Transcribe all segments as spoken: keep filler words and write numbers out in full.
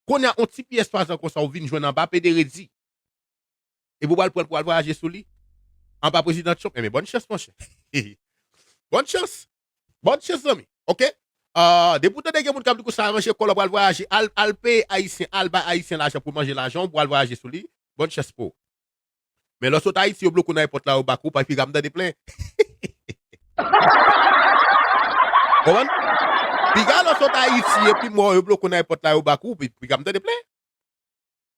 Kounye a, yon ti pyès pa zan konsa, ou vin jwenn anba pede redi. Epi ou pral pran l pou al vwayaje sou li. Anba prezidan Trump. Enben, bòn chans, monchè. Bòn chans. Bòn chans, zanmi. Oke? Ah, depi w tande gen moun k ap di konsa, ranje kò l, w pral vwayaje, al, al peye Ayisyen, al bay Ayisyen lajan pou manje lajan w, pou al vwayaje sou li. Bòn chans pou ou. Men lè w sot Ayiti, yo bloke w nan ayewopò la, yo bak ou, pa piga m tande plen. Konprann? Piga lè w sot Ayiti, epi mò, yo bloke w nan ayewopò la, yo bak ou, pi- piga m tande plen.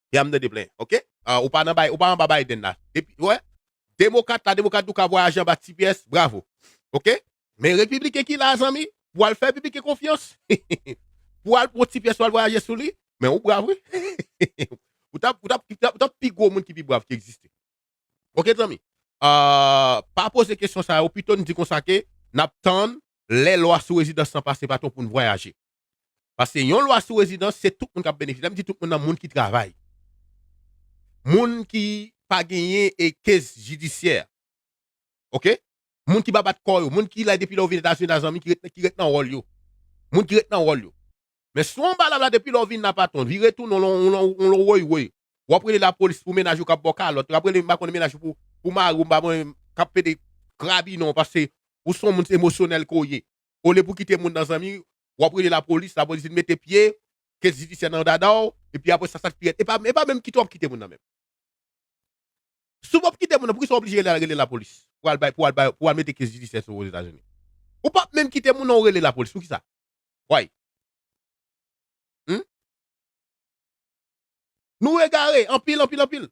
Piga m tande plen, oke? Ah, ou pa nan bay, ou pa anba Biden la. Depi, wè, demokrat la, demokrat ou ka vwayaje anba ti pyès, bravo. Oke? Men repibliken ki la, zanmi, pou al fè repibliken konfyans, pou al pran ti pyès, pou al vwayaje sou li, men ou brav, wi. Ou t ap, ou t ap, ou t ap, ou t ap pi gwo moun ki pi brav ki egziste. Oke, zanmi? Ah, pa poze kesyon sa yo, pito n di konsa ke n ap tann lè lwa sou rezidans lan pase, patwon, pou n vwayaje. Paske yon lwa sou rezidans, se tout moun k ap benefisye. Lè m di tout moun nan, moun ki travay. Moun ki pa genyen e kes jidisyè. Oke? Moun ki pa bat kò yo, moun ki la depi lè yo vin Etazini la, zanmi, ki ret, ki ret nan wòl yo. Moun ki ret nan wòl yo. Men si w anba lab la depi lè w vin la, patwon, vire tounen w lon, w lon, w lon woy woy. W ap rele lapolis pou mennaj ou k ap ba w kalòt, w ap rele, m pa konnen, mennaj ou pou, pou mari w, m pa konnen, k ap pede krabinen w paske ou se yon moun emosyonèl ke w ye. Olye pou kite moun nan, zanmi, w ap rele lapolis, lapolis vin mete pye, kes jidisyè nan dada w, epi apre sa, sa k pi rèd. E pa, e pa menm kite w ap kite moun nan menm. Si w p ap kite moun nan, poukisa w oblije rele, rele lapolis pou al bay, pou al bay, pou al mete kes jidisyè sou Ozetazini? Ou p ap menm kite moun nan, ou rele lapolis. Poukisa? Why? Hmm? Nou egare, anpil, anpil, anpil.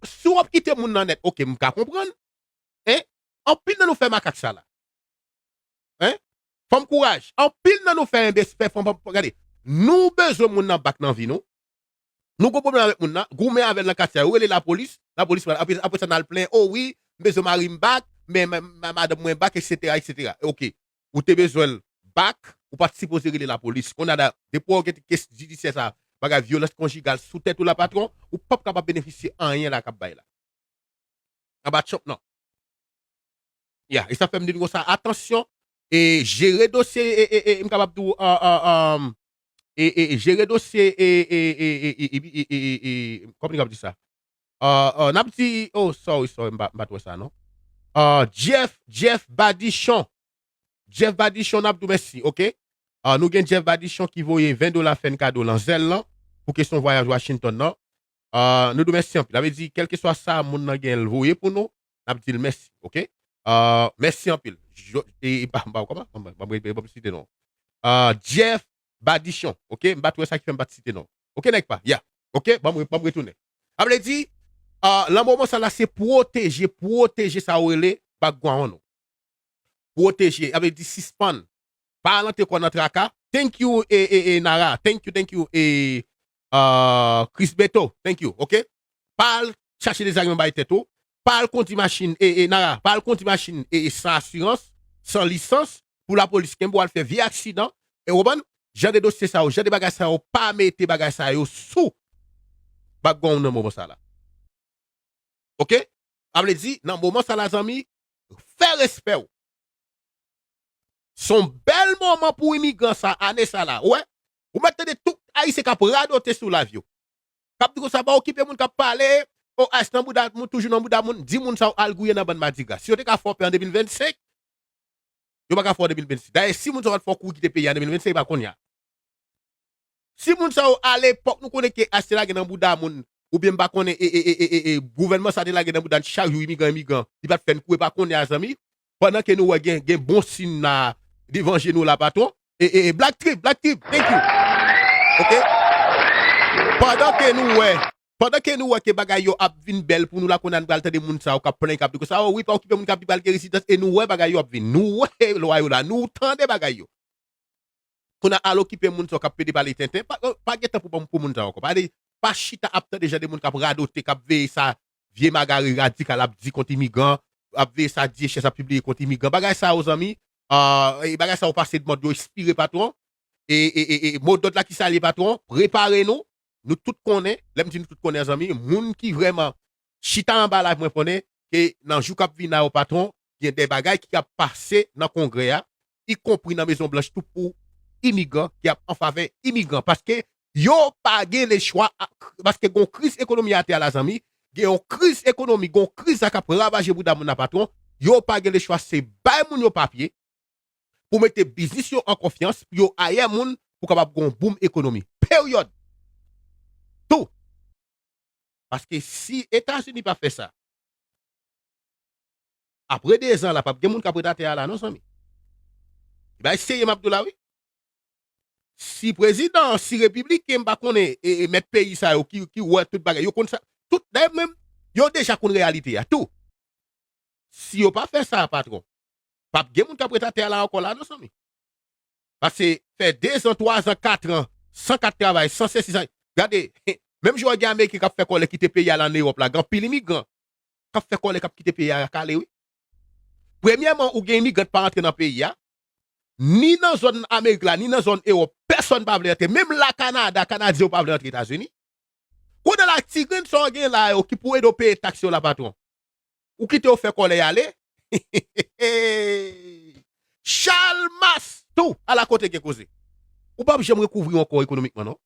Si w ap kite moun nan nèt, oke, m ka konprann. Hein? Anpil nan nou fè makak sa la. Hein? Fanm kouraj. Anpil nan nou fè enbes-, fè fanm, fanm, gade. Nou bezwen moun nan bak nan vi nou. Nou gon pwoblèm avèk moun nan, goumen avè l nan katye a, yo rele lapolis, lapolis pral, apre, apre sa n al plenyen, o wi, m bezwen mari m bak, men ma-, ma-, madanm mwen bak, etsetera, etsetera. Oke. Ou te bezwen l bak, ou pa t sipoze rele lapolis. Kounye a, depi w gen kes jidisyè sa, bagay vyolans konjigal sou tèt ou la, patwon, ou p ap kapab benefisye anyen la k ap bay la. Anba Trump, non. Ya, e sa fè m di n konsa, atansyon, e jere dosye, e, e, e, m kapab di w, e, e, e, e, e, jere dosye, e, e, e, e, e, e, e, e, e, kòman m kapab di sa? E, e, n ap di, oh, sorry, sorry, m pa, m pa t wè sa, non. E, Jeff, Jeff Badichon. Jeff Badichon, n ap di w mèsi, oke? E, nou gen Jeff Badichon ki voye ven dola fè n kado lan zèl lan, pou kesyon vwayaj Washington nan. E, nou di w mèsi anpil. Sa vle di, kèlkeswa sa moun nan gen l voye pou nou, n ap di l mèsi, oke? E, mèsi anpil. Jo-, e, e, pa, pa, kòman? Ban m, ban m, ban m, ban m site non. E, Jeff Badichon, oke? M pa t wè sa ki fè m pa t site non. Oke, nèg pa? Ya. Oke? Ban m, ban m retounen. Sa vle di, e, lan moman sa la, se pwoteje, pwoteje sa yo rele background ou. Pwoteje, sa vle di sispann. Pa al antre kò w nan traka. Thank you, e, e, e, Nara. Thank you, thank you, e, e, Chris Beto. Thank you, oke? Pa al chache dezagreman bay tèt ou. Pa al kondi machin, e, e, Nara. Pa al kondi machin, e, e, san asirans, san lisans, pou lapolis kenbe w al fè vye aksidan. E w konprann? Jan de dosye sa yo, jan de bagay sa yo, pa mete bagay sa yo sou background nan moman sa la. Oke? Sa vle di, nan moman sa la, zanmi, fè respè w. Se yon bèl moman pou imigran sa, ane sa la. Ou wè? Ou mèt tande tout Ayisyen k ap radote sou live yo. K ap di konsa, pa okipe moun k ap pale, o, Ice nan bouda moun, toujou nan bouda moun, di moun sa yo al gouye nan bann madigra. Si yo te ka fè w pè an de mil vennsenk, yo pa ka fè w an de mil vennsis. Dayè, si moun sa yo pa t fè w kouri kite peyi a an de mil vennsenk, e pa kounye a. Si moun sa yo, alepòk, nou konnen ke Ice te lage nan bouda moun, oubyen m pa konnen, e, e, gouvènman sa te lage nan bouda n chak jou, imigran, imigran, li pa t fè n kouri, e pa kounye a, zanmi, pandan ke nou wè gen, gen bon siy nan devan je nou la, patwon, e, e, e, Black Trip, Black Trip, thank you. Oke? Pandan ke nou wè, pandan ke nou wè ke bagay yo ap vin bèl pou nou la, kounye a n pral tande moun sa yo k ap plenyen, k ap di konsa, o wi, pa okipe moun k ap di pral gen rezidans, e nou wè bagay yo ap vin, nou wè lwa yo la, nou tande bagay yo. Kounye a al okipe moun sa yo k ap pede pale tenten, pa, pa gen tan pou, pou moun sa yo ankò. Pa de, pa chita ap tande jan de moun k ap radote, k ap veye sa vye magari radikal ap di kont imigran, ap veye sa D H S ap pibliye kont imigran. Bagay sa yo, zanmi, e, e bagay sa yo pase dmòd, yo ekspire, patwon. E, e, e, e, modòd la ki sa l ye, patwon, prepare nou. Nou tout konnen, lè m di nou tout konnen, zanmi, moun ki vrèman chita anba live mwen konnen ke nan jou k ap vini la yo, patwon, gen de bagay ki ap pase nan Kongrè a, ikonpri nan Mezon Blanch tou, pou imigran, ki ap an favè imigran. Paske Yo pa gen lechwa, paske gon kriz ekonomi atè a la, zanmi. Gen yon kriz ekonomi, gon kriz la k ap ravaje bouda moun la, patwon. Yo pa gen lechwa, se bay moun yo papye pou mete biznis yo an konfyans, pou yo ayè moun, pou kapab gon boom ekonomi. Peryòd. Tou. Paske si Etazini pa fè sa, apre de zan la, p ap gen moun k ap ret atè a la, non, zanmi. Bay serye m ap di w la, wi. Si prezidan, si repibliken, m pa konnen, e, e mèt peyi sa yo ki, ki wè tout bagay, yo konn sa, tout, dayè menm, yo deja konn reyalite a, tou. Si yo pa fè sa, patwon, p ap gen moun k ap ret atè a la ankò la, non, zanmi. Paske fè de zan, twa zan, kat an, san kat travay, san sesi, san. Gade, menm jan w gen Ameriken k ap fè kòlè kite peyi a la ann Ewòp la, gen anpil imigran k ap fè kòlè k ap kite peyi a k ale, wi. Premyèman, ou gen imigran k pa antre nan peyi a, ni nan zòn Amerik la, ni nan zòn Ewòp, pèsonn pa vle antre. Menm la Kanada, Kanadyen yo pa vle antre Etazini. Kounye a la, ti grenn sa w gen la yo ki pou ede w peye taks yo la, patwon, ou kite yo fè kòlè y ale. Chalmas tou, ala kote gen koze. Ou p ap janm rekouvri w ankò ekonomikman, non.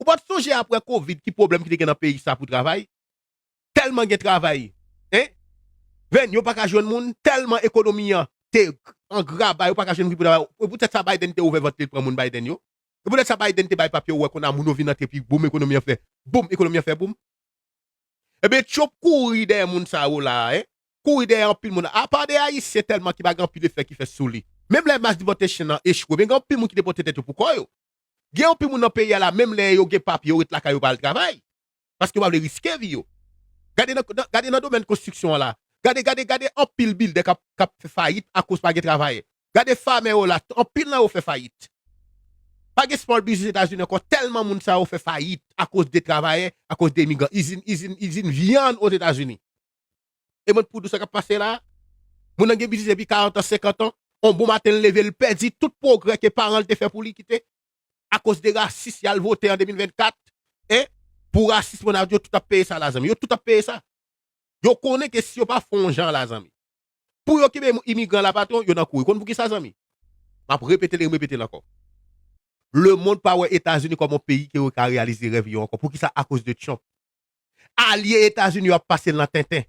Ou pa t sonje apre kovid ki pwoblèm ki te gen nan peyi sa pou travay? Tèlman gen travay. Hein? Venn, yo pa ka jwenn moun, tèlman ekonomi an te an graba, yo pa ka jwenn moun ki pou travay. E poutèt sa Biden te ouvè vant li, l pran moun Biden yo. E poutèt sa Biden te bay papye, ou wè kounye a moun yo vin antre, pi boum, ekonomi an fè boum, ekonomi an fè boum. Ebyen, Trump kouri dèyè moun sa yo la, hein? Kouri dèyè anpil moun. Apa de Ayisyen tèlman ki pa gen anpil efè ki fèt sou li. Menm lè mass deportation an echwe, men gen anpil moun ki depote tèt yo pou kò yo. Gen anpil moun nan peyi a la, menm lè yo gen papye, yo ret lakay yo pa al travay. Paske yo pa vle riske vi yo. Gade nan, nan- gade nan domèn konstriksyon an la. Gade, gade, gade anpil bildè k ap, k ap fè fayit akoz pa gen travayè. Gade famè yo la, anpil nan yo fè fayit. Pa gen small business Etazini ankò, tèlman moun sa yo fè fayit akoz de travayè, akoz de imigran. Izin, izin, izin vyann Ozetazini. E mwen pou di w sa k ap pase la, moun nan gen biznis depi karant an, senkant an, on bon maten l leve, l pèdi tout pwogrè ke paran l te fè pou li kite. Akoz de rasis, y al vote an de mil vennkat, e pou rasis, mwen ap di yo tout ap peye sa la, zanmi. Yo tout ap peye sa. Yo konnen ke si yo pa fè yon jan la, zanmi, pou yo kenbe imigran la, patwon, yo nan kou. Ou konn poukisa, zanmi? M ap repete l e m repete l ankò. Lemonn pa wè Etazini kòm yon peyi ke yo ka reyalize rèv yo ankò. Poukisa? Akoz de Trump. Alye Etazini yo ap pase l nan tenten.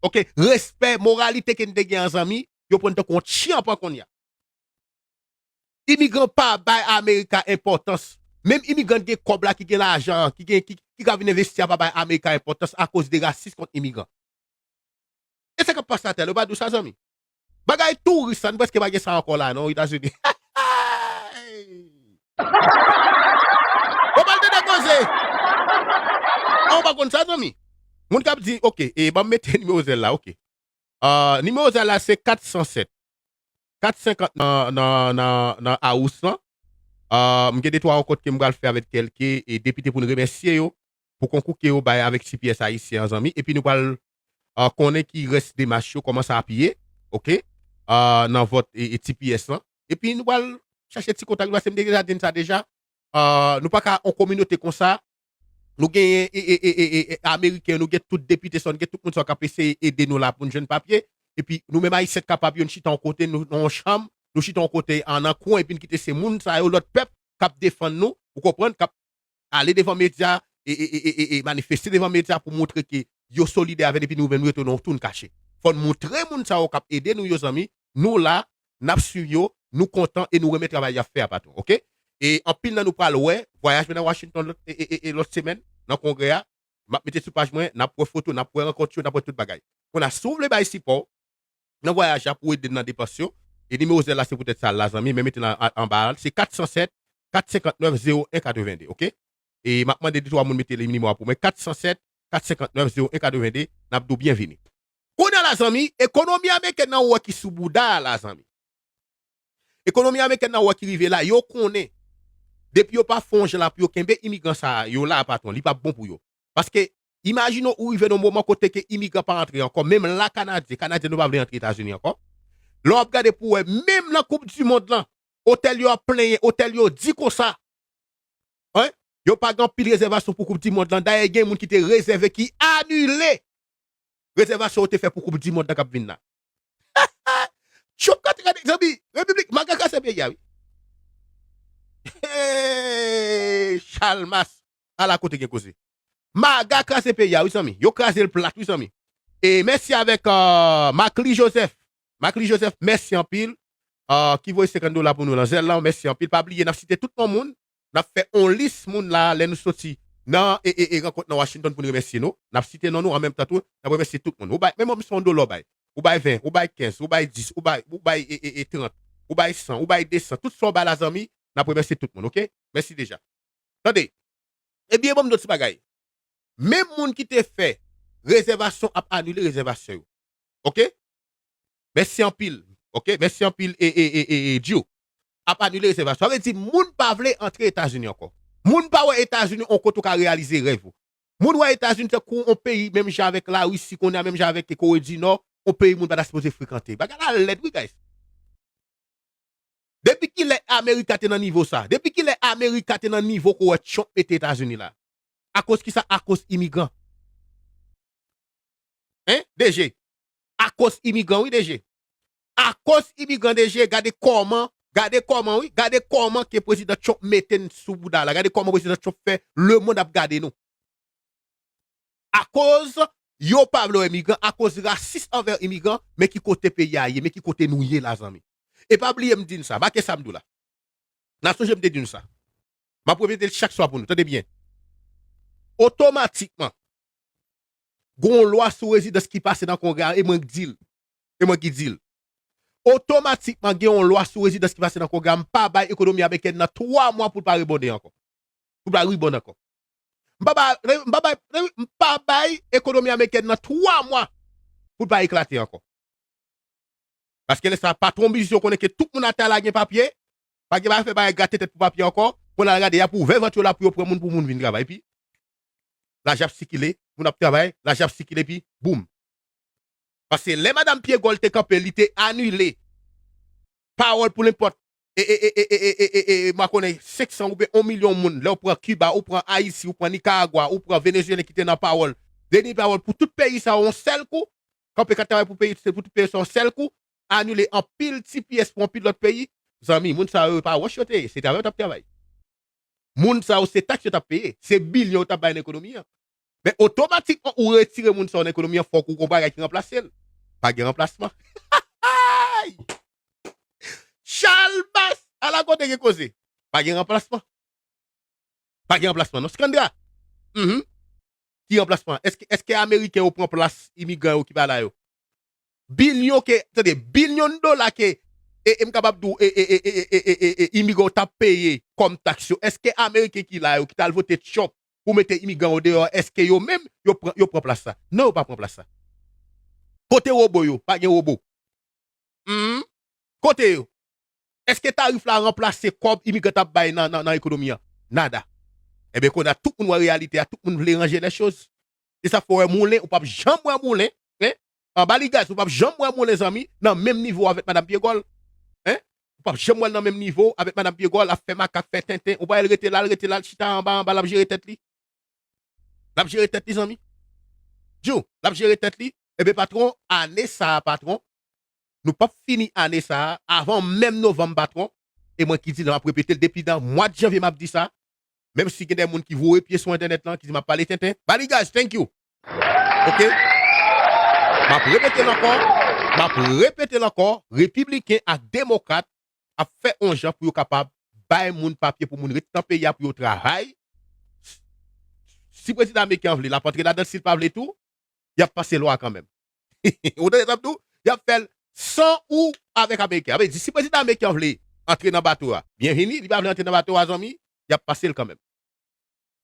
Oke, respè, moralite ke n te gen an, zanmi, yo pran tankou yon tchanpan kounye a. Imigran pa bay Amerika enpòtans. Menm imigran ki gen kòb la, ki gen lajan, ki gen, ki, ki ka vin envesti a, pa bay Amerika enpòtans akoz de rasis kont imigran. E sa k ap pase atè a, yo pa di w sa, zanmi? Bagay touris sa, nou prèske pa gen sa ankò la, non, Etazini. Ou pa tande koze. Ou pa konn sa, zanmi? Moun k ap di, oke, e ban m mete nimewo zèl la, oke. Ah, nimewo zèl la se kat san sèt. Kat senkant nan, nan, nan, nan House lan. Ah, m gen de twa rankont ke m pral fè avèk kèlke e depite pou n remèsye yo pou konkou ke yo bay avèk T P S ayisyen an, zanmi. Epi nou pral, ah, konnen ki rès demach yo, kòman sa ap ye, oke? Ah, nan vòt e, e T P S lan. Epi nou pral chache ti kontak yo, paske m te deja di n sa deja. Ah, nou pa ka yon kominote konsa. Nou genyen e, e, e, e, e, e, Ameriken, nou gen tout depite sa, nou gen tout moun sa k ap eseye ede nou la pou n jwenn papye. Epi nou menm Ayisyen k kapab yo, n chita yon kote, nou nan yon chanm, nou chita yon kote an nan kwen, epi n kite se moun sa yo, lòt pèp, k ap defann nou, ou konprann, k ap ale devan medya, e, e, e, e, e, e manifeste devan medya pou montre ke yo solidè avè n, epi nou menm nou rete nan yon tou n kache. Fò n montre moun sa yo k ap ede nou yo, zanmi, nou la, n ap swiv yo, nou kontan e nou renmen travay y ap fè a, patwon, oke? E anpil nan nou pral wè vwayaj mwen nan Washington lòt, e, e, e, e, lòt semèn, nan kongrè a, m ap mete sou paj mwen, n ap wè foto, n ap wè rankont yo, n ap wè tout bagay. Kounye a, si w vle bay sipò w nan vwayaj la pou ede n nan depans yo, e nimewo zèl la se poutèt sa l la, zanmi, men mete l an, an, anba a, se kat san sèt, kat senkant nèf, zewo en, katreven de, oke? E m ap mande de twa moun mete nimewo a pou mwen, kat san sèt, kat senkant nèf, zewo en, katreven de, n ap di w byenvini. Kounye a la, zanmi, ekonomi amerikèn nan ou wè ki sou bouda a la, zanmi. Ekonomi amerikèn nan ou wè ki rive la, yo konnen, depi yo pa fè yon jan la pou yo kenbe imigran sa yo la, patwon, li p ap bon pou yo. Paske, imajine w, ou rive nan yon moman kote ke imigran pa antre ankò, menm la Kanadyen, Kanadyen nou pa vle antre Etazini ankò. Lè w ap gade pou w wè, menm nan Koup di Mond lan, otèl yo ap plenyen, otèl yo di konsa, hein? Yo pa gen anpil rezèvasyon pou Koup di Mond lan. Dayè, gen moun ki te rezève, ki anile rezèvasyon yo te fè pou Koup di Mond lan k ap vin la. Trump ka te gade, zanmi, Repiblik, Maga ka se peyi a, wi. Hey, Chalmas, ala kote gen koze. Maga kraze peyi a, wi, zanmi. Yo kraze l plat, wi, zanmi. E mèsi avèk, euh, Macly Joseph. Macly Joseph, mèsi anpil. Euh, ki voye senkant dola pou nou nan zèl la, mèsi anpil. Pa bliye, n ap site tout non moun. N ap fè on lis moun la, lè nou soti nan, e, e, e, rankont nan Washington pou n remèsye nou. N ap site non nou, an menm tan tou, n ap remèsye tout moun. Ou bay, menm si se on dola w bay. Ou bay ven, ou bay kenz, ou bay dis, ou bay, ou bay, e, e, e, trant, ou bay san, ou bay de san. Tout sa w bay la, zanmi, n ap remèsye tout moun, oke? Mèsi deja. Tande, ebyen, ban m di w ti bagay. Menm moun ki te fè rezèvasyon ap anile rezèvasyon yo. Oke? Mèsi anpil. Oke? Mèsi anpil, e, e, e, e, e, Djo. Ap anile rezèvasyon. Sa vle di, moun pa vle antre Etazini ankò. Moun pa wè Etazini on kote ou ka reyalize rèv ou. Moun wè Etazini tankou on peyi, menm jan avèk Larisi, kounye a menm jan avèk Kore di Nò, on peyi moun pa ta sipoze frekante. Bagay la lèd, wi, guys. Depi kilè Amerika te nan nivo sa? Depi kilè Amerika te nan nivo ke w wè Trump mete Etazini la? Akoz kisa? Akoz imigran. Hein, D G? Akoz imigran, wi, D G. Akoz imigran, D G, gade kòman, gade kòman, wi, gade kòman ke prezidan Trump mete n sou bouda la. Gade kòman prezidan Trump fè lemonn ap gade nou. Akoz yo pa vle wè imigran, akoz rasis anvè imigran, men ki kote peyi a ye, men ki kote nou ye la, zanmi. E pa bliye m di n sa, make sa m di w la. N a sonje m te di n sa. M ap repete l chak swa pou nou, tande byen. Otomatikman, gon lwa sou rezidans ki pase nan Kongrè a, e mwen k di l. E mwen ki di l. Otomatikman, gen yon lwa sou rezidans ki pase nan Kongrè a, m pa bay ekonomi amerikèn nan twa mwa pou l pa rebonde ankò. Pou l pa rebound ankò. M pa bay, m pa bay, m pa bay ekonomi amerikèn nan twa mwa pou l pa eklate ankò. Paske lè sa, patwon biznis yo konnen ke tout moun atè a la gen papye, pa gen bagay fè bagay grate tèt pou papye ankò, pou n al gade, y ap ouvè vant yo la pou yo pran moun, pou moun vin travay. Epi, lajan ap sikile, moun ap travay, lajan ap sikile, epi, boum. Paske lè madanm Pyegòl te kanpe, li te anile pawòl pou nenpòt, e, e, e, e, e, e, e, e, mwen konnen senk san oubyen yon milyon moun, lè w pran Kiba, ou pran Ayiti, ou pran Nikaragwa, ou pran Venezuelen ki te nan pawòl, deni pawòl pou tout peyi sa yo yon sèl kou, kanpe k ap travay pou peyi, se pou tout peyi sa yon sèl kou, anile anpil ti pyès pou anpil lòt peyi, zanmi, moun sa yo, yo pa wòch yo te ye, se travay yo t ap travay. Moun sa yo, se taks yo t ap peye, se bilyon yo t ap bay nan ekonomi an. Men otomatikman, ou retire moun sa yo nan ekonomi an, fòk ou gon bagay ki ranplase l. Pa gen ranplasman. Ay! Chalbas! Ala kote gen koze. Pa gen ranplasman. Pa gen ranplasman, non. Skandra! Mhm. Ki ranplasman? Èske, èske Ameriken yo pran plas imigran yo ki pa la yo? Bilyon ke, tande, bilyon dola ke, e, e m kapab di w, e, e, imigran yo t ap peye kòm taks yo. Èske Ameriken ki la yo, ki t al vote Trump pou mete imigran yo deyò, èske yo menm, yo pran, yo pran plas sa? Non, yo pa pran plas sa. Kote wobo yo? Pa gen wobo. Hmm? Kote yo? Èske tarif la ranplase kòb imigran t ap bay nan, nan, nan ekonomi an? Nada. Ebyen, kounye a, tout moun wè reyalite a, tout moun vle ranje lèchoz. E sa fè w wè Moulen, ou p ap janm wè Moulen, hein? Anba li gaz, ou p ap janm wè Moulen, zanmi, nan menm nivo avèk madanm Pyegòl. Hein? Ou p ap janm wè l nan menm nivo avèk madanm Pyegòl, ap fè makak, fè tenten. Ou pa wè l rete la, l rete la, l chita anba, anba, l ap jere tèt li. L ap jere tèt li, zanmi. Djou, l ap jere tèt li. Ebyen, patwon, ane sa a, patwon, nou p ap fini ane sa a, avan menm novanm, patwon. E mwen ki di l, m ap repete l depi nan mwa de janvye, m ap di sa. Menm si gen de moun ki voye pye sou entènèt lan, ki di m ap pale tenten. Ba li gaz, thank you. Oke? M ap repete l ankò. M ap repete l ankò. Repibliken ak demokrat ap fè on jan pou yo kapab bay moun papye pou moun ret nan peyi a pou yo travay. Si prezidan ameriken an vle, l ap antre ladan l. Si l pa vle tou, y ap pase lwa kanmenm. Ou tande sa m di w? Y ap fè l san ou avèk Ameriken. Sa vle di, si prezidan ameriken an vle antre nan bato a, byenvini. Li pa vle antre nan bato a, zanmi, y ap pase l kanmenm.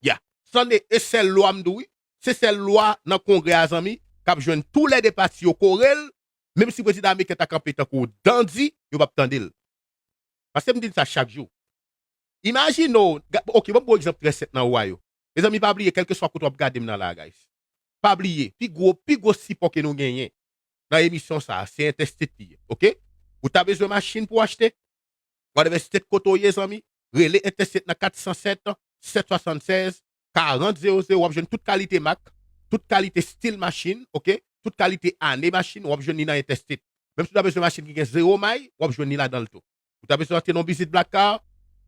Ya. Sande, e sèl lwa m di w, wi. Se sèl lwa nan Kongrè a, zanmi, k ap jwenn toulède pati yo kore l, menm si prezidan ameriken ta kanpe tankou dandi, yo p ap tande l. Paske m di n sa chak jou. Imajine w, ga-, oke, ban m ba w egzanp trè senp nan Ohio. Mezanmi, pa bliye, kèlkeswa kote w ap gade m nan la, guys. Pa bliye, pi gwo, pi gwo sipò ke nou genyen nan emisyon sa a, se Interstate li ye, oke? Ou ta bezwen machin pou w achte? Whatever state kote w ye, zanmi, rele Interstate nan kat san sèt, sèt swasannsèz, karant zewo zewo, w ap jwenn tout kalite mak, tout kalite stil machin, oke? Tout kalite ane machin, w ap jwenn li nan Interstate. Menm si w ta bezwen machin ki gen zewo may, w ap jwenn li ladan l tou. Ou ta bezwen antre nan yon biznis Black Car,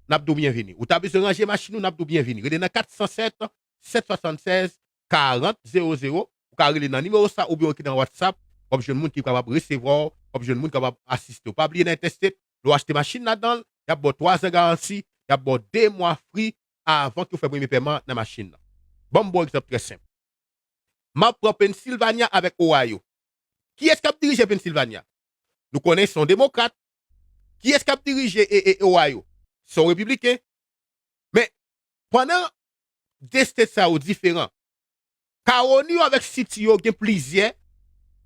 n ap di w byenvini. Ou ta bezwen ranje machin ou, n ap di w byenvini. Rele nan kat san sèt, sèt swasannsèz, karant zewo zewo. Ou ka rele nan nimewo sa oubyen w ekri nan WhatsApp. W ap jwenn moun ki kapab resevwa w, w ap jwenn moun ki kapab asiste w. Pa bliye nan Interstate, lè w achte machin ladan l, y ap ba w twa zan garanti, y ap ba w de mwa free avan ke w fè premye pèman nan machin nan. Ban m ba w egzanp trè senp. M ap pran Pennsylvania avèk Ohio. Kiyès k ap dirije Pennsylvania? Nou konnen se yon demokrat. Kiyès k ap dirije e, e, Ohio? Se yon repibliken. Men, pandan de state sa yo diferan, Caroni yo avèk City yo gen plizyè,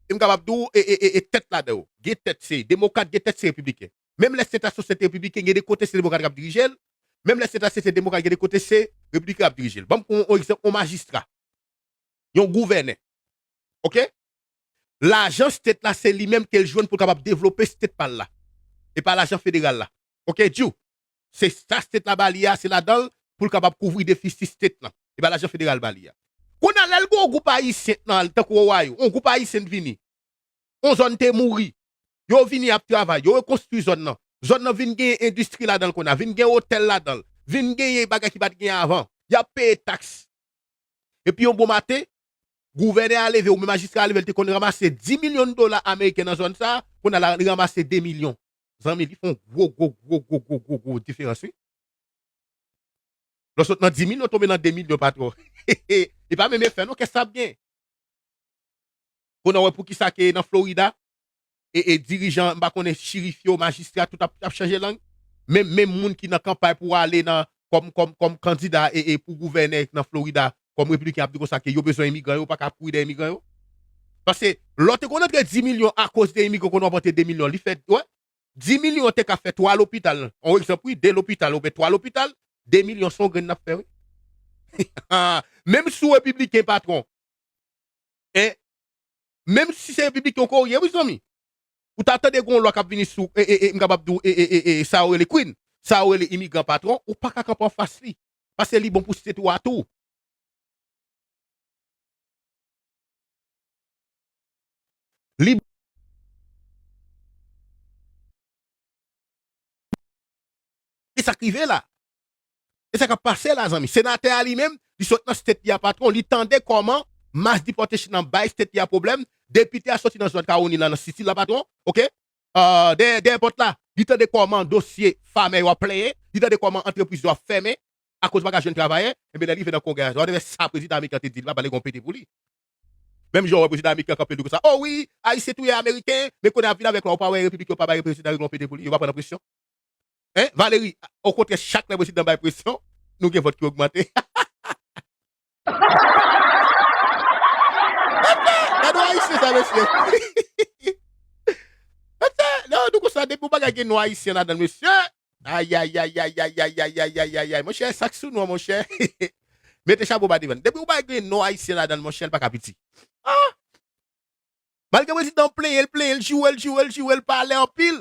e m kapab di w, e, e, e, e tèt ladan yo. Gen tèt se demokrat, gen tèt se repibliken. Menm lè state la se yon state repibliken, gen de kote se demokrat k ap dirije l. Menm lè state la se, se demokrat, gen de kote se repibliken k ap dirije l. Ban m pran yon egzanp, yon majistra. Yon gouvènè. Oke? Lajan state la, se li menm ke l jwenn pou l kapab devlope state pa l la. E pa lajan federal la. Oke, Djou? Se sa state la ba li a, se ladan l pou l kapab kouvri defisi state lan. E pa lajan federal ba li a. Kounye a, lè l gen yon gwoup ayisyen nan, tankou Ohio, yon gwoup ayisyen vini. Yon zòn te mouri. Yo vini ap travay, yo rekonstwi zòn nan. Zòn nan vin gen endistri ladan l kounye a, vin gen otèl ladan l, vin genyen bagay ki pa t genyen avan. Y ap peye taks. Epi yon bon maten, gouvènè a leve, oubyen majistra a leve, l te konn ranmase dis milyon dola ameriken nan zòn sa a, kounye a la, li ranmase de milyon. Zanmi, li fè yon gwo, gwo, gwo, gwo, gwo, gwo, gwo diferans, wi. Lè w sot nan dis milyon, tonbe nan de milyon, patwon. E pa menm efè, non, kès sa ap gen. Kounye a, w wè poukisa ke nan Florida, e, e dirijan, m pa konnen, cherif yo, majistra, tout ap, ap chanje lang. Menm, menm moun ki nan kanpay pou ale nan, kòm, kòm, kòm kandida, e, e pou gouvènè nan Florida, kòm repibliken, ap di konsa ke yo bezwen imigran yo, yo pa ka kouri dèyè imigran yo. Paske, lè w te konn antre dis milyon akoz de imigran, kounye a w ap antre de milyon, li fè, wè, dis milyon te ka fè twa lopital, yon egzanp, wi, de lopital, oubyen twa lopital, de milyon se yon grenn n ap fè, wi. Menm si w repibliken, patwon, e, menm si se repibliken w ye, wi, zanmi, ou ta tande gen yon lwa k ap vini sou, e, e, e, m kapab di w, e, e, e, e, sa yo rele Queen, sa yo rele imigran patwon, ou pa ka kanpe anfas li. Paske li bon pou state ou a tou. Li, e sa k rive la. E sa k ap pase la, zanmi. Senatè a li menm, li sot nan state li a, patwon, li tande kòman mass deportation nan bay state li a pwoblèm. Depite a soti nan zòn Caroni la, nan City la, patwon, oke? Ah, dèyè, dèyè pòt la, li tande kòman dosye famè yo ap plenyen, li tande kòman antrepriz yo ap fèmen akoz pa ka jwenn travayè, enben lè l rive nan Kongrè a, whatever sa prezidan ameriken an te di, li pa pale gon pete pou li. Menm jan w wè prezidan ameriken an kanpe l di konsa, o wi, Ayisyen touye Ameriken, men kounye a vin avèk lwa, ou pa wè repiblik yo pa bay prezidan ameriken yon pete pou li, yo pa pran nan presyon. Hein, Valérie, okontrè, chak lè prezidan bay presyon, nou gen vòt ki ogmante. Gade yon Ayisyen sa, mesye. Mesye, non, nou konsa, depi yon bagay gen non Ayisyen ladan l, mesye. Ayayayayayayayayayayay. Monchè, sa k sou nou an, monchè. Mete chapo ba devan. Depi yon bagay gen non Ayisyen ladan l, monchè, l pa ka piti. Ah! Malgre prezidan an plenyen, l plenyen, l joure, l joure, l joure, l pale anpil.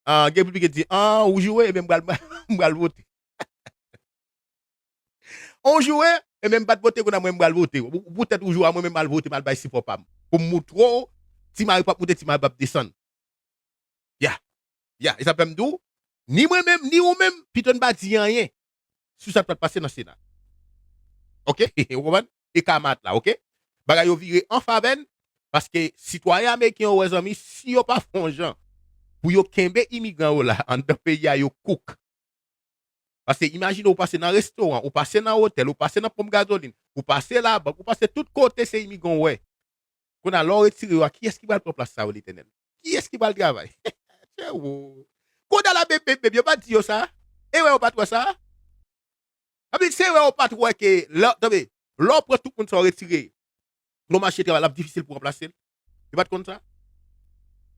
Ah, gen piblik ki di, ah, ou joure, ebyen, m pral, m pral vote. Ou joure, ebyen, m pa t vote, kounye a mwen, m pral vote. Pou, poutèt ou joure a, mwen menm, m al vote, m al bay sipò pa m. Pou m moutre w, Ti Mari p ap moute, Ti Mari p ap desann. Ya. Ya. E sa fè m di w, ni mwen menm, ni ou menm, pito n pa di anyen sou sa k pral pase nan Sena. Oke? Ou konprann? E kamat la, oke? Bagay yo vire an favè n, paske sitwayen ameriken yo wè, zanmi, si yo pa fè yon jan pou yo kenbe imigran yo la anndan peyi a, yo kouk. Paske imajine w pase nan restoran, ou pase nan otèl, ou pase nan ponp gazolin, ou pase labank, ou pase tout kote se imigran w wè. Kounye a, lè w retire yo a, kiyès ki pral pran plas sa yo, Letènèl? Kiyès ki pral travay? Frèwo. Kounye a la, beb, beb, beb, yo pa t di yo sa? Erè yo pa t wè sa? Anpil se erè yo pa t wè ke, lè, tande, lè w pran tout moun sa yo retire, lè w mache travay, l ap difisil pou ranplase l. Yo pa t konn sa?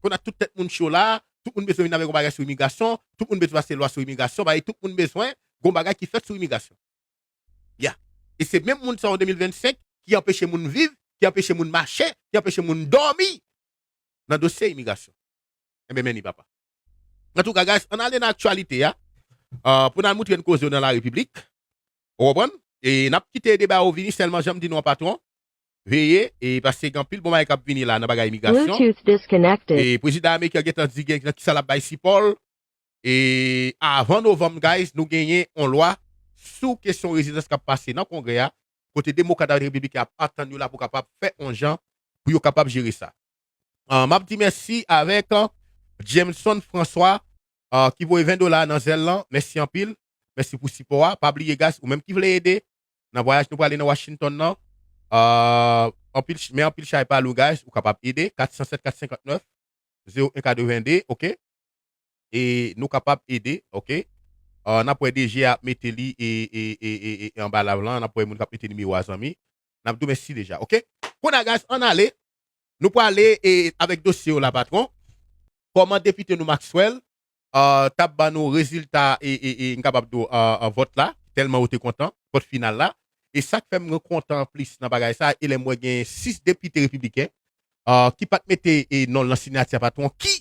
Kounye a tout tèt moun cho la, tout moun bezwen vin avèk yon bagay sou imigrasyon, tout moun bezwen pase lwa sou imigrasyon, bagay tout moun bezwen, gon bagay ki fèt sou imigrasyon. Ya. E se menm moun sa yo de mil vennsenk ki anpeche moun viv, ki anpeche moun mache, ki anpeche moun dòmi nan dosye imigrasyon. Enben, men ni papa. Antouka, guys, ann ale nan aktyalite a. Ah, pou n al moutre n koze yo nan la repiblik. Ou konprann? E n ap kite deba yo vini, sèlman jan m di nou an, patwon. Veye, e paske gen anpil bon bagay k ap vini la nan bagay imigrasyon. Bluetooth disconnected. E prezidan ameriken an gentan di gen nan kisa l ap bay sipò l. E avan novanm, guys, nou genyen yon lwa sou kesyon rezidans k ap pase nan Kongrè a, kote demokrat avèk repibliken ap atann yo la pou kapab fè yon jan pou yo kapab jere sa. Ah, m ap di mèsi avèk, ah, Jameson François, ah, ki voye ven dola nan zèl lan. Mèsi anpil. Mèsi pou sipò a. Pa bliye, guys, ou menm ki vle ede nan vwayaj nou prale nan Washington nan, ah, anpil ch-, men anpil chay pa lou, guys, ou kapab ede. Kat san sèt, kat senkant nèf, zewo en katreven de, oke? E nou kapab ede, oke? Ah, n ap wè D G ap mete li e, e, e, e, e, e anba live lan, n ap wè moun k ap mete nimewo a, zanmi. N ap di w mèsi deja, oke? Kounye a, guys, ann ale. Nou prale e, avèk dosye yo la, patwon. Kòman depite nou Maxwell, ah, t ap ban nou rezilta e, e, e, m kapab di w, ah, ah, vòt la, tèlman yo te kontan, vòt final la. E sa k fè m kontan plis nan bagay sa, e lè m wè gen sis depite repibliken, ah, ki pa t mete, e, non l nan siyati a, patwon, ki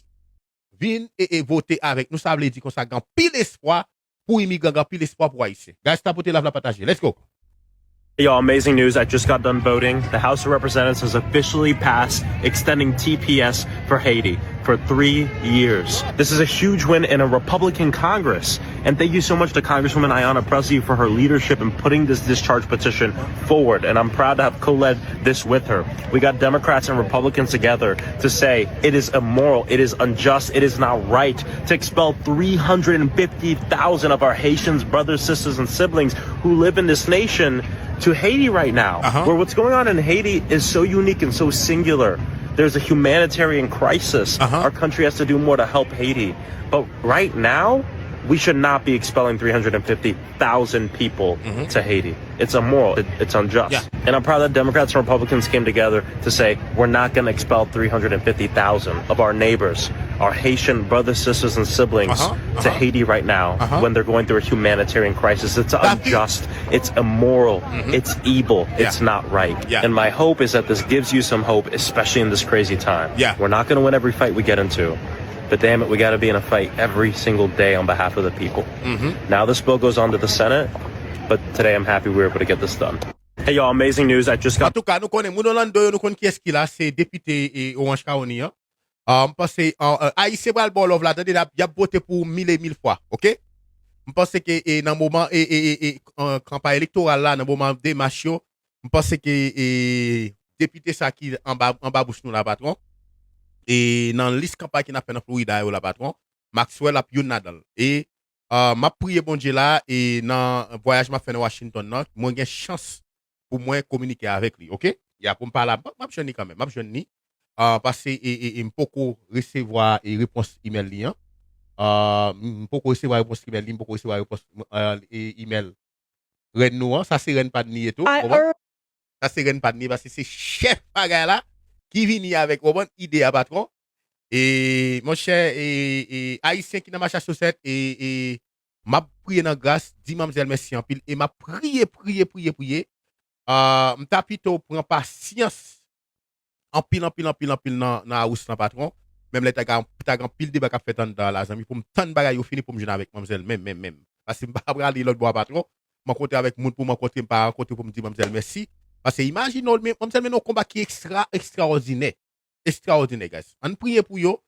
vin e, e vote avèk nou. Sa vle di konsa gen anpil espwa pou imigran, gen anpil espwa pou Ayisyen. Guys, tapote live la, pataje. Let's go! Y'all, amazing news. I just got done voting. The House of Representatives has officially passed extending T P S for Haiti for three years. This is a huge win in a Republican Congress. And thank you so much to Congresswoman Ayanna Pressley for her leadership in putting this discharge petition forward. And I'm proud to have co led this with her. We got Democrats and Republicans together to say it is immoral, it is unjust, it is not right to expel three hundred fifty thousand of our Haitians, brothers, sisters, and siblings who live in this nation to Haiti right now, uh-huh, where what's going on in Haiti is so unique and so singular. There's a humanitarian crisis. Uh-huh. Our country has to do more to help Haiti. But right now, we should not be expelling three hundred fifty thousand people, mm-hmm, to Haiti. It's immoral. It, it's unjust. Yeah. And I'm proud that Democrats and Republicans came together to say, "We're not gonna expel three hundred fifty thousand of our neighbors, our Haitian brothers, sisters, and siblings, uh-huh, to, uh-huh, Haiti right now, uh-huh, when they're going through a humanitarian crisis." It's, that's it, unjust. It's immoral. Mm-hmm. It's evil. Yeah. It's not right. Yeah. And my hope is that this gives you some hope, especially in this crazy time. Yeah. We're not gonna win every fight we get into. But damn it, we gotta be in a fight every single day on behalf of the people. Mm-hmm. Now this bill goes on to the Senate, but today I'm happy we were able to get this done. Hey y'all, amazing news. I just got Antouka, nou konnen, moun Orlando yo, nou konn kiyès ki la, se depite, e, Orange County an. Ah, m panse, ah, ah, Ayisyen pral ba w love la, tande, y ap, y ap vote pou w mil e mil fwa, oke? M panse ke, e, nan moman, e, e, e, e, an, kanpay elektoral la, nan moman demach yo, m panse ke, e, depite sa ki anba, anba bouch nou la, patwon, e nan lis kanpay ki n ap fè nan Florida yo la, patwon, Maxwell ap youn ladan l. E, ah, m ap priye Bondye la, e nan vwayaj m ap fè nan Washington nan, mwen gen chans pou mwen kominike avèk li, oke? Ya, pou m pale, m ap, m ap jwenn li kanmenm, m ap jwenn li. Ah, paske, e, e, e m poko resevwa, e, repons imèl li an. Ah, m poko resevwa repons imèl li, m poko resevwa repons, ah, e, imèl rèn nou an. Sa se rèn pa n li ye tou, ou konprann? Sa se rèn pa n li, paske se chèf bagay la ki vini avèk, ou konprann, ide a, patwon. E, monchè, e, e, Ayisyen ki nan Massachusetts, e, e, m ap priye nan gras, di manmzèl mèsi anpil, e m ap priye, priye, priye, priye. Ah, m ta pito pran pasyans anpil, anpil, anpil, anpil nan, nan house lan, patwon. Menm lè ta gen, ta gen anpil deba k ap fèt anndan la, zanmi, pou m tann bagay yo fini pou m jwenn avèk manmzèl menm, menm, menm. Paske m pa prale lòt bò a, patwon. M rankontre avèk moun pou m rankontre, m pa rankontre pou m di manmzèl mèsi. Paske imajine w, men, manmzèl mennen yon konba ki ekstra, ekstraòdinè. Ekstraòdinè, guys. Ann priye pou yo.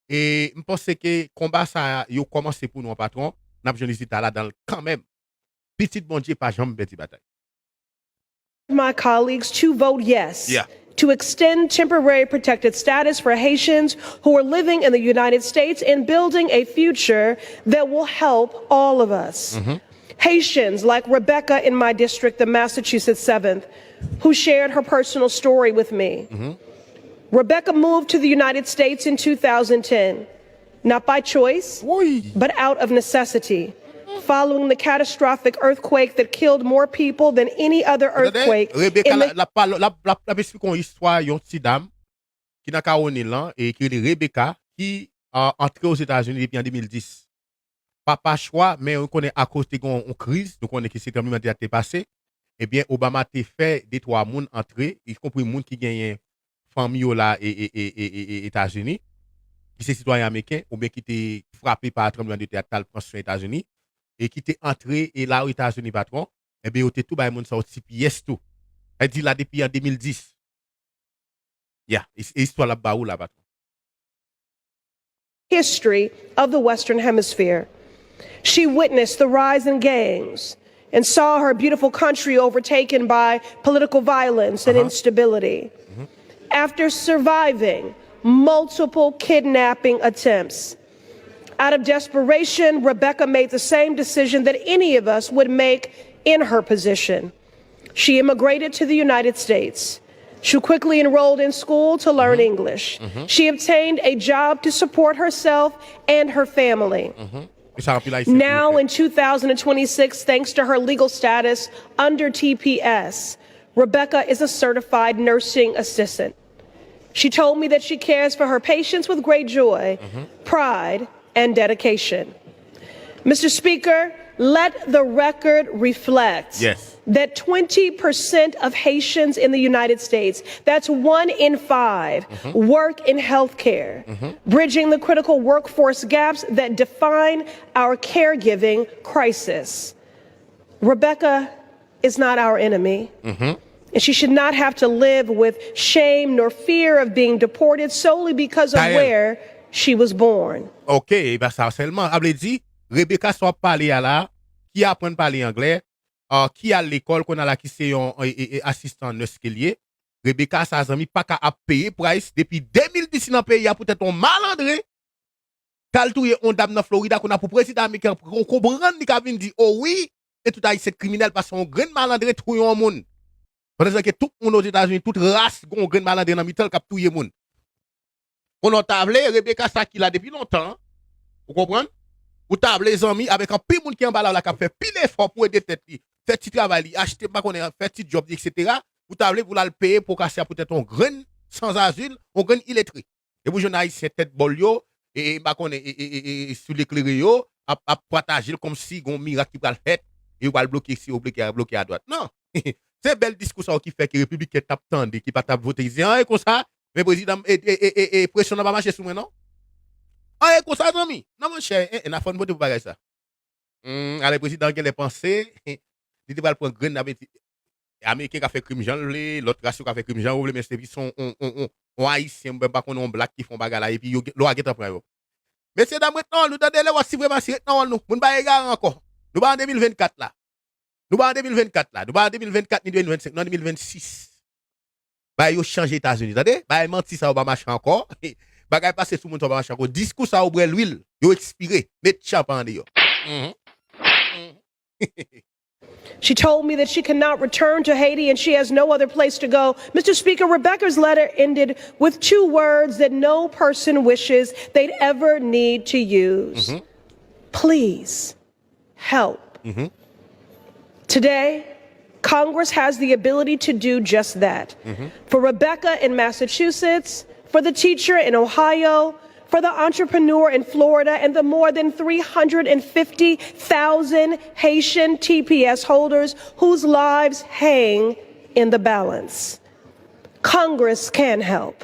E m panse ke konba sa a, yo kòmanse pou nou an, patwon. N ap jwenn rezilta ladan l kanmenm. Pitit Bondye pa janm pèdi batay. My colleagues to vote yes, yeah, to extend temporary protected status for Haitians who are living in the United States and building a future that will help all of us. Mm-hmm. Haitians like Rebecca in my district, the Massachusetts seventh, who shared her personal story with me. Mm-hmm. Rebecca moved to the United States in two thousand ten, not by choice, but out of necessity, following the catastrophic earthquake that killed more people than any other earthquake. Rebecca, in the la, la, la, la, la, la esplike yon istwa yon ti dam ki nan Kawonil lan e ki rele Rebecca, ki, ah, antre Ozetazini depi an de mil dis. Pa, pa chwa, men nou konnen akoz te gen yon kriz, nou konnen ke se tranblemanntè a te pase, ebyen, Obama te fè de twa moun antre, ikonpri moun ki genyen fanmi yo la e, e, e, e, e, e Etazini, ki se sitwayen ameriken, oubyen ki te frape pa tranblemanntè a, t al pran swen Etazini, e ki te antre e la Etazini, patwon, ebyen, yo te tou bay moun sa yo ti pyès tou. Sa di la depi an de mil dis. Ya, e, e istwa l ap ba ou la, patwon. history of the Western Hemisphere. She witnessed the rise in gangs and saw her beautiful country overtaken by political violence and instability. After surviving multiple kidnapping attempts, out of desperation, Rebecca made the same decision that any of us would make in her position. She immigrated to the United States. She quickly enrolled in school to learn English. She obtained a job to support herself and her family. Now, in two thousand twenty-six, thanks to her legal status under T P S, Rebecca is a certified nursing assistant. She told me that she cares for her patients with great joy, pride, and dedication. Mister Speaker, let the record reflect Yes. that twenty percent of Haitians in the United States, that's one in five, work in healthcare, bridging the critical workforce gaps that define our caregiving crisis. Rebecca is not our enemy. And she should not have to live with shame nor fear of being deported solely because of Taël. Where she was born. Ok, e pa sa sèlman. A vle di, Rebecca sa w ap pale a la, ki aprann pale anglè, ah, ki al lekòl, kounye a la ki se yon e, e, e, asistan nès ke l ye. Rebecca sa zanmi pa ka ap peye price depi de mil dis li nan peyi a poutèt yon malandren k al touye yon dam nan Florida kounye a pou prezidan ameriken an konprann li ka vin di, o wi, e tout ayisyen kriminèl paske yon grenn malandren touye yon moun. Pandan ke tout moun Ozetazini, tout ras, gon grenn malandren nan mitan l k ap touye moun. Konnen w ta vle, Rebecca sa ki la depi lontan, ou konprann? Ou ta vle zanmi, avèk anpil moun ki anba la la k ap fè pil efò pou ede tèt li, fè ti travay li, achte, m pa konnen, fè ti djòb li, etsetera. Ou ta vle pou l al peye pwokasya poutèt yon grenn sanzazil, yon grenn iletre. E pou jwenn ayisyen tèt bòl yo, e, e, m pa konnen, e, e, e, e, sou leklere yo, ap, ap pataje l kòmsi gon mirak ki pral fèt, e yo pral bloke isi, yo bloke, bloke adwat. Non! Se bèl diskou sa yo ki fè ke repibliken t ap tande, ki pa t ap vote, ki di anyen konsa, men prezidan, e, e, e, e, e, presyon nan pa mache sou mwen, non? Anyen konsa, zanmi! Non, monchè, e, e, n a fò n vote pou bagay sa. Hmm, alè prezidan an genlè panse, li te pral pran grenn, ameriken ka fè krim jan l vle, lòt ras yo ka fè krim jan yo vle, men se epi se yon, yon, yon, yon, yon ayisyen, mwen pa konnen yon blak ki fè yon bagay la, epi yo, lwa gentan pran yo. Mesye dam, ret nan wòl nou, tande, lè w a sipremasi, ret nan wòl nou. Moun pa egare ankò. Nou pa an de mil vennkat la. Nou pa an de mil vennkat la. Nou pa an de mil vennkat ni de mil vennsenk, nou an de mil vennsis. Bagay yo chanje Etazini, tande? Bagay manti sa yo pa mache ankò. Bagay pase sou moun sa yo pa mache ankò. Diskou sa yo bwè lwil, yo ekspire. Met tchanpan andeyò. She told me that she cannot return to Haiti and she has no other place to go. Mister Speaker, Rebecca's letter ended with two words that no person wishes they'd ever need to use. Please help. Today, Congress has the ability to do just that. For Rebecca in Massachusetts, for the teacher in Ohio, for the entrepreneur in Florida, and the more than three hundred fifty thousand Haitian T P S holders whose lives hang in the balance. Congress can help.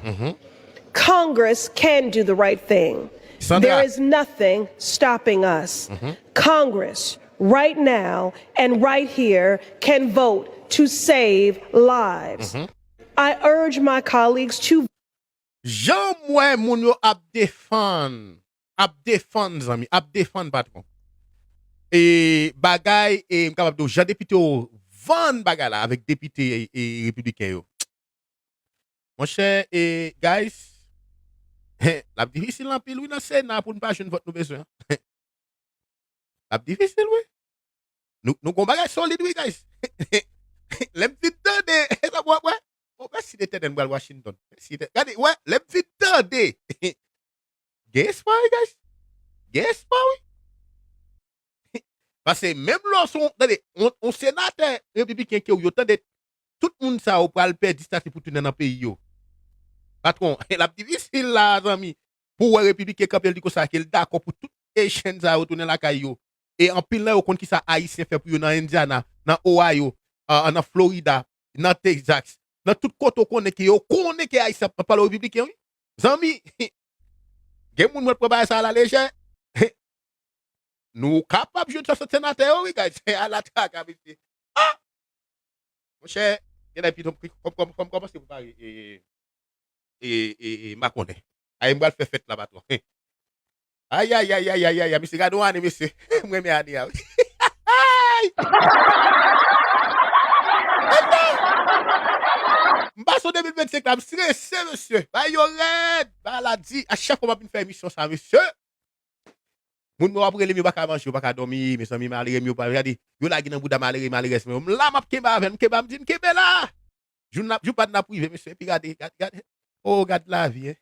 Congress can do the right thing. Sandra. There is nothing stopping us. Congress, right now and right here, can vote to save lives. I urge my colleagues to Jan m wè moun yo ap defann, ap defann, zanmi, ap defann, patwon. E bagay, e m kapab di w, jan depite yo vann bagay la avèk depite, e, repibliken yo. Monchè, e, guys, l ap difisil anpil, wi, nan Sena pou n pa jwenn vòt nou bezwen an. L ap difisil, wi. Nou, nou gon bagay solid, wi, guys. Lè m fin tande, e sa, w ap wè, w ap wè si Letènèl pral Washington. Si Letè-, gade, wè, lè m fin tande, gen espwa, wi, guys. Gen espwa, wi. Paske menm lè w se yon, tande, yon, yon senatè repibliken ke w yo, tande, tout moun sa yo pral pèdi estati pou tounen nan peyi yo. Patwon, l ap difisil la, zanmi, pou w wè repibliken kanpe l di konsa ke l dakò pou tout Haitian sa yo tounen lakay yo. E anpil nan yo konn kisa Ayisyen fè pou yo nan Indiana, nan Ohio, a, nan Florida, nan Texas, nan tout kote w konnen ke yo konnen ke Ayisyen ap pale repibliken, wi. Zanmi, gen moun mwen pran bagay sa a la lejè. Nou kapab jwenn swasant senatè yo, wi, guys. A la traka, mesye. Ah! Monchè, gen lè pito, fò m kòmanse prepare, e, e, e, e, makonnen. Ay, m pral fè fèt la, patwon. Ay, ay, ay, ay, ay, ay, ay, mesye, gade yon ane, mesye. M renmen ane a, wi. M pase de mil vennsenk la, m strese, mesye. Bagay yo rèd. Bagay la di, a chak fwa m ap vin fè emisyon sa, mesye. Moun mwen w ap rele m, yo pa ka manje, yo pa ka dòmi, mezanmi, malere m, yo pa, gade, yo lage nan bouda malere, malerèz mwen. M la, m ap kenbe avè l, m kenbe, m di, m kenbe la. Jou n ap, jou pa n ap rive, mesye, epi gade, gade, gade. Oh, gad lavi, hein.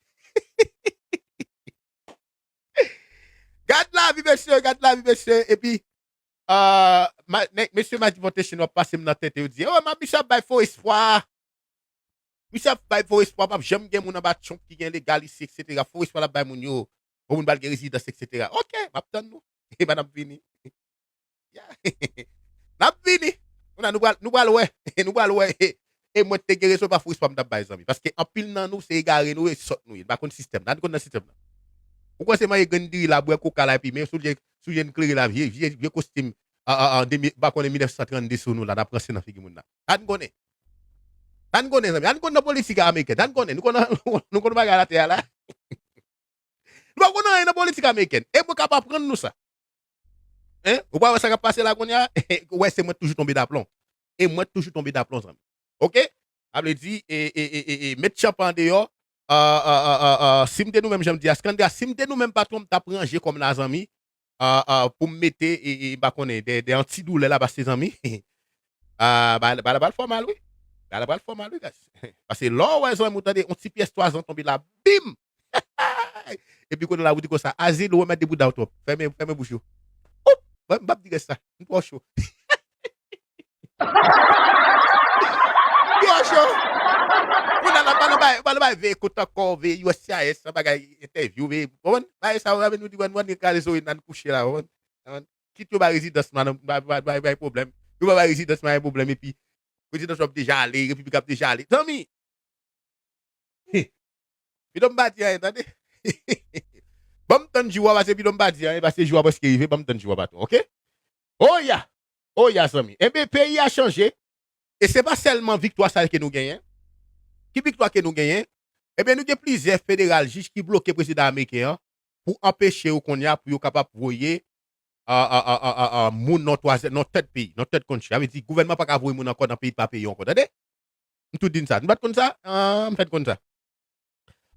Gad lavi, mesye, gad lavi, mesye. Epi, ah, ma, nèg, mesye Madimonte Chine w ap pase m nan tete, yo di, oh, ma, misye ap bay fo espwa. Misye ap bay fo espwa, p ap janm gen moun anba Trump ki gen legal isi, et cetera. Fo espwa l ap bay moun yo. Bon, moun pral gen rezidans, et cetera. Ok, m ap tann nou. E pa n ap vini. Ya. N ap vini. Kounye a, nou pral, nou pral wè. Nou pral wè. E mwen te gen rezon, pa fo espwa m t ap bay, zanmi. Paske anpil nan nou, se egare nou ye, sòt nou ye. Nou pa konn sistèm nan. Nou konn nan sistèm nan. Ou kwè se manje grenn diri la, bwè koka la, epi men soulye, soulye n klere la, vye, vye, vye kostim, an, an, an, de mil, pa konnen mil nèf san trannde sou nou la, n ap ranse nan figi moun nan. Ann konnen. Ann konnen, zanmi. Ann konnen nan politik amerikèn. Ann konnen. Nou konnen, nou konnen bagay latè a la. Nou pa konnen anyen nan politik amerikèn. E mwen k ap aprann nou sa. Hein? Ou pa wè sa k ap pase la kounye a? Ou wè, se mwen k toujou tonbe daplon. E mwen k toujou tonbe daplon, zanmi. Ok? Sa vle di, e, e, e, e, e, met tchanpan andeyò. Ah, ah, ah, ah, ah, si m te nou menm, jan m di a Skandra, si m te nou menm, patwon m t ap ranje kò m la, zanmi. Ah, ah, pou m mete, e, e, m pa konnen, de, de antidoulè la, paske, zanmi, ah, bagay la pral fè w mal, wi. Bagay la pral fè w mal, wi, guys. Paske lè w wè, zanmi, ou tande yon ti pyès twazan tonbe la, bim! Epi kounye a la, ou di konsa, Azil, ou remèt de bouda w twòp. Fèmen, fèmen bouch ou. Oup! Bon, m p ap di rès la. M twò cho. Twò cho. Kounye a la, pa nan bay, pa nan bay veye kout ankò, veye U S C I S, nan bagay entèvyou, veye, konprann? Bagay sa yo, avè nou di, wè, nou annik kraze sou nan kouche la, konprann? Konprann? Kit yo bay rezidans, man, bay, bay, bay, bay pwoblèm. Yo pa bay rezidans, bay pwoblèm, epi prezidans w ap deja ale, repiblik ap deja ale. Zanmi, Pidon m pa di anyen, tande. Ban m tann jou a, paske pidon m pa di anyen, paske jou a prèske rive, ban m tann jou a, patwon, ok? Oya! Oya, zanmi. Enben, peyi a chanje. E se pa sèlman viktwa sa ke nou genyen. Ki viktwa ke nou genyen? Enben, nou gen plizyè federal jij ki bloke prezidan ameriken an pou anpeche yo kounye a pou yo kapab voye a, a, a, a, a, a, moun nan twazyèm, nan tèt peyi, nan tèt country. Sa vle di, gouvènman pa ka voye moun ankò nan peyi pa peyi ankò, tande? M tou di n sa. Nou pa t konn sa? Ah, m fèk konn sa.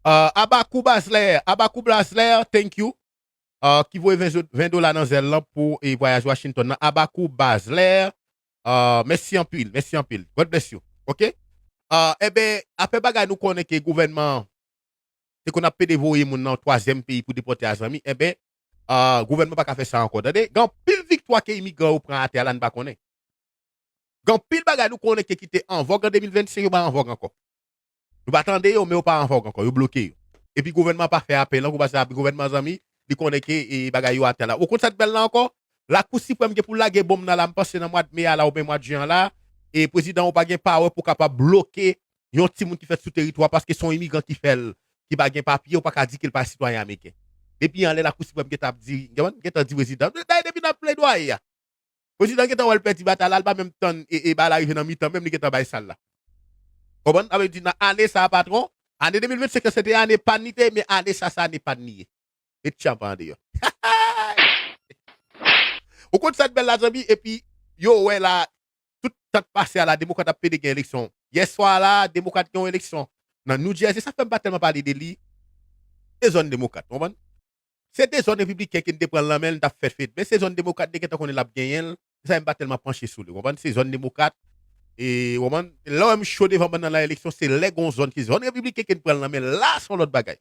Ah, Abakou Bazler, Abakou Bazler, thank you. Ah, ki voye ven zo-, ven dola nan zèl lan pou, e, vwayaj Washington nan. Abakou Bazler, ah, mèsi anpil, mèsi anpil. God bless you. Ok? Ah, enben, apre bagay nou konnen ke gouvènman te konn ap pede voye moun nan twazyèm peyi pou depòte a zanmi, enben, ah, gouvènman pa ka fè sa ankò. Tande, gen anpil viktwa ke imigran yo pran atè a la, n pa konnen. Gen anpil bagay nou konnen ke ki te an vòg an de mil vennsenk, yo pa an vòg ankò. Nou pa tande yo, men yo pa an vòg ankò, yo bloke yo. Epi gouvènman pa fè apèl ankò, paske gouvènman zanmi, li konnen ke, e, bagay yo atè la. Ou konn sa k bèl la ankò? Lakou Siprèm gen pou lage bonm nan la, m panse nan mwa d me a la oubyen mwa d jen an la, e prezidan ou pa gen pawè pou kapab bloke yon timoun ki fèt sou teritwa paske se yon imigran ki fè l, ki pa gen papye, ou pa ka di ke l pa sitwayen ameriken. Depi anlè Lakou Siprèm gentan ap di, gentan di prezidan. Dayè depi n ap pledwaye a, prezidan gentan wè l pèdi batay la, l pa menm tann e, e bagay la rive nan mitan, menm li gentan bay sa l la. Konprann? Sa vle di nan ane sa a, patwon, ane de mil vennsenk lan, se te ane pa n li te ye, men ane sa, se ane pa n li ye. Met tchanpan andeyò. Ou konn sa k bèl la, zanmi, epi yo wè la, tout tan k pase a la, demokrat ap pede gen eleksyon. Yèswa la, demokrat gen yon eleksyon nan New Jersey, sa fè m pa tèlman pale de li. Se zòn demokrat, ou konprann? Se te zòn repibliken ke n te pran l nan men l, n t ap fè fed. Men se zòn demokrat, n te gentan konnen l ap genyen l. Se sa m pa tèlman panche sou li, ou konprann? Se zòn demokrat. E, ou konprann? Lè w wè m cho devan bann nan nan eleksyon, se lè gen yon zòn ki se zòn repibliken ke n pran l nan men l, la se yon lòt bagay.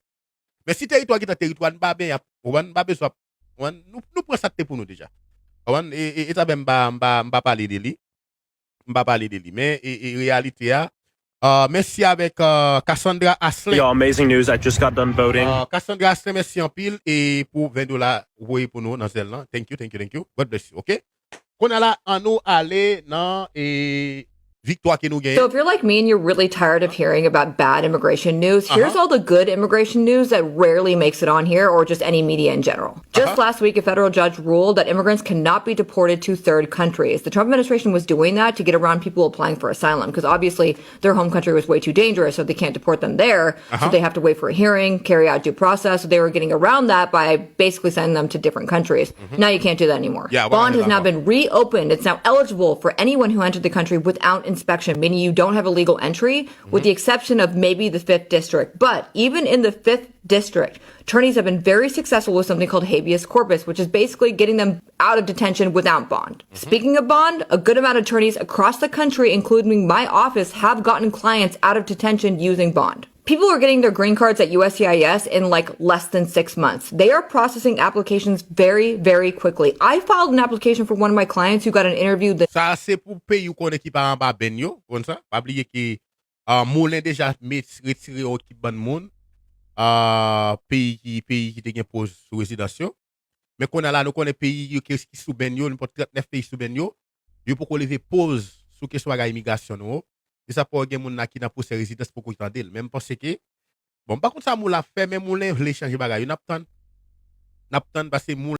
Men si teritwa gentan teritwa, n pa benyen ap, ou konprann? N pa bezwen ap, ou konprann? Nou, nou pran sa k te pou nou deja. Ou konprann? E, e, e sa fè m pa, m pa, m pa pale de li. M pa pale de li. Men, e, e reyalite a, ah, mèsi avèk, ah, Cassandra Asselin. Yo, amazing news. I just got done voting. Ah, Cassandra Asselin, mèsi anpil e pou ven dola ou voye pou nou nan zèl lan. Thank you, thank you, thank you. God bless you, ok? Kounye a la, ann nou ale nan, e, viktwa ke nou So genyen. If you're like me and you're really tired of hearing about bad immigration news, here's Uh-huh. all the good immigration news that rarely makes it on here or just any media in general. Just Uh-huh. last week, a federal judge ruled that immigrants cannot be deported to third countries. The Trump administration was doing that to get around people applying for asylum because obviously their home country was way too dangerous, so they can't deport them there. So Uh-huh. they have to wait for a hearing, carry out due process. So they were getting around that by basically sending them to different countries. Now you can't do that anymore. Yeah, Bond has now bond. Been reopened. It's now eligible for anyone who entered the country without inspection, meaning you don't have a legal entry, with the exception of maybe the fifth district. But even in the fifth district, attorneys have been very successful with something called habeas corpus, which is basically getting them out of detention without bond. Speaking of bond, a good amount of attorneys across the country, including my office, have gotten clients out of detention using bond. People are getting their green cards at U S C I S in like less than six months. They are processing applications very, very quickly. I filed an application for one of my clients who got an interview the Sa se pou peyi ou konnen ki pa anba band yo, konn sa? Pa bliye ke ah, Moulin deja met retire yon ekip bann moun ah, peyi ki peyi ki te gen poz sou rezidans yo. Men kounye a la nou konnen peyi yo ki ki sou band yo, nenpòt trannèf peyi sou band yo, yo poko leve poz sou kesyon bagay imigrasyon nou. Se sa pou gen moun la ki nan pwosè rezidans poko tande l. Men m panse ke, bon, m pa konn sa Moulin ap fè, men Moulin vle chanje bagay yo. N ap tann. N ap tann paske Moulin